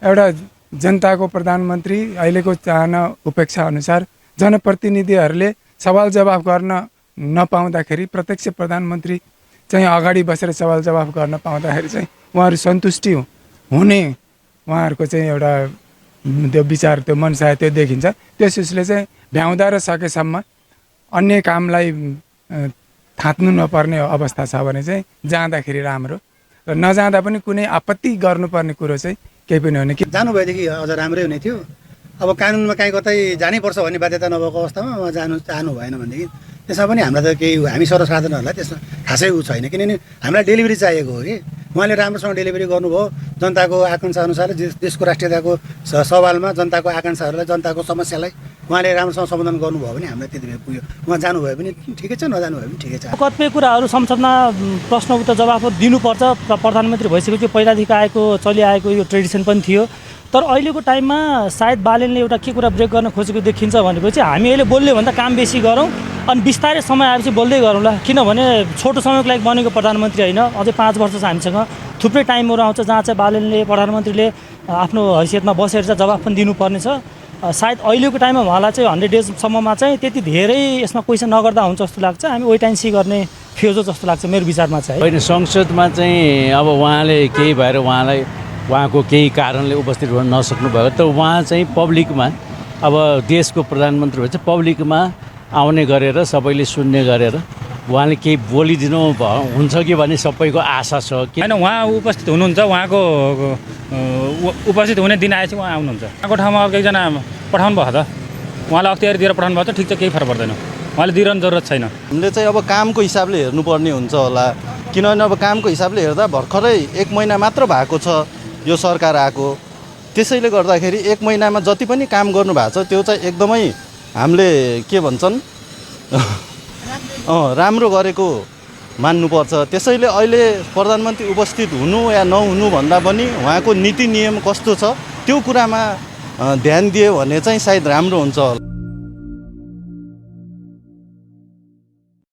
एउटा जनताको प्रधानमन्त्री अहिलेको चाहना उपेक्षा अनुसार जनप्रतिनिधिहरूले सवाल जवाफ गर्न नपाउँदाखेरि प्रत्यक्ष प्रधानमन्त्री चाहिँ अगाडि बसेर सवाल जवाफ गर्न पाउँदाखेरि चाहिँ उहाँहरू सन्तुष्टि हुने उहाँहरूको चाहिँ एउटा त्यो विचार त्यो मनसाय त्यो देखिन्छ। त्यस उसले चाहिँ भ्याउँदा र सकेसम्म अन्य कामलाई थात्नु नपर्ने अवस्था छ भने चाहिँ जाँदाखेरि राम्रो र नजाँदा पनि कुनै आपत्ति गर्नुपर्ने कुरो चाहिँ केही पनि होइन। जानुभएदेखि अझ राम्रै हुने थियो। अब कानुनमा काहीँ कतै जानैपर्छ भन्ने बाध्यता नभएको अवस्थामा उहाँ चाहनु भएन भनेदेखि त्यसमा पनि हामीलाई त केही हामी सर्वसाधारणहरूलाई त्यसमा खासै उ छैन, किनभने हामीलाई डेलिभरी चाहिएको हो कि उहाँले राम्रोसँग डेलिभरी गर्नुभयो। जनताको आकाङ्क्षा अनुसार देशको राष्ट्रियताको सवालमा जनताको आकाङ्क्षाहरूलाई जनताको समस्यालाई उहाँले राम्रोसँग समाधान गर्नुभयो भने हामीलाई त्यति बेला पुग्यो। उहाँ जानुभयो भने ठिकै छ, नजानुभयो भने ठिकै छ। कतिपय कुराहरू संसदमा प्रश्न उत्तर जवाफ दिनुपर्छ। प्रधानमन्त्री भइसकेपछि पहिलादेखि आएको चलिआएको यो ट्रेडिसन पनि थियो। तर अहिलेको टाइममा सायद बालेनले एउटा के कुरा ब्रेक गर्न खोजेको देखिन्छ भनेपछि हामी अहिले बोल्यो भने त काम बेसी गरौँ अनि बिस्तारै समय आएपछि बोल्दै गरौँला। किनभने छोटो समयको लागि बनेको प्रधानमन्त्री होइन, अझै 5 वर्ष चाहिँ हामीसँग थुप्रै टाइमहरू आउँछ जहाँ चाहिँ बालेनले प्रधानमन्त्रीले आफ्नो हैसियतमा बसेर चाहिँ जवाफ पनि दिनुपर्ने छ। सायद अहिलेको टाइममा उहाँलाई चाहिँ 100 डेजसम्ममा चाहिँ त्यति धेरै यसमा क्वेसन नगर्दा हुन्छ जस्तो लाग्छ। हामी वेट एन्ड सी गर्ने फेज हो जस्तो लाग्छ मेरो विचारमा चाहिँ। होइन, संसदमा चाहिँ अब उहाँले केही भएर उहाँको केही कारणले उपस्थित हुन नसक्नु भयो। तर उहाँ चाहिँ पब्लिकमा अब देशको प्रधानमन्त्री भएपछि पब्लिकमा आउने गरेर सबैले सुन्ने गरेर उहाँले केही बोलिदिनु हुन्छ कि भन्ने सबैको आशा छ। होइन, उहाँ उपस्थित हुनुहुन्छ, उहाँको उपस्थित हुने दिन आएपछि उहाँ आउनुहुन्छ। उहाँको ठाउँमा अर्को एकजना पठाउनु भयो त, उहाँलाई अख्तियारी दिएर पठाउनु भयो त ठिक छ, केही फरक पर्दैन, उहाँले दिइरहनु जरुरत छैन। हामीले चाहिँ अब कामको हिसाबले हेर्नुपर्ने हुन्छ होला, किनभने अब कामको हिसाबले हेर्दा भर्खरै 1 महिना मात्र भएको छ यो सरकार आएको। त्यसैले गर्दाखेरि 1 महिनामा जति पनि काम गर्नु भएको छ त्यो चाहिँ एकदमै हामीले के भन्छन् राम्रो गरेको मान्नुपर्छ। त्यसैले अहिले प्रधानमन्त्री उपस्थित हुनु या नहुनु भन्दा पनि उहाँको नीति नियम कस्तो छ त्यो कुरामा ध्यान दियो भने चाहिँ सायद राम्रो हुन्छ होला।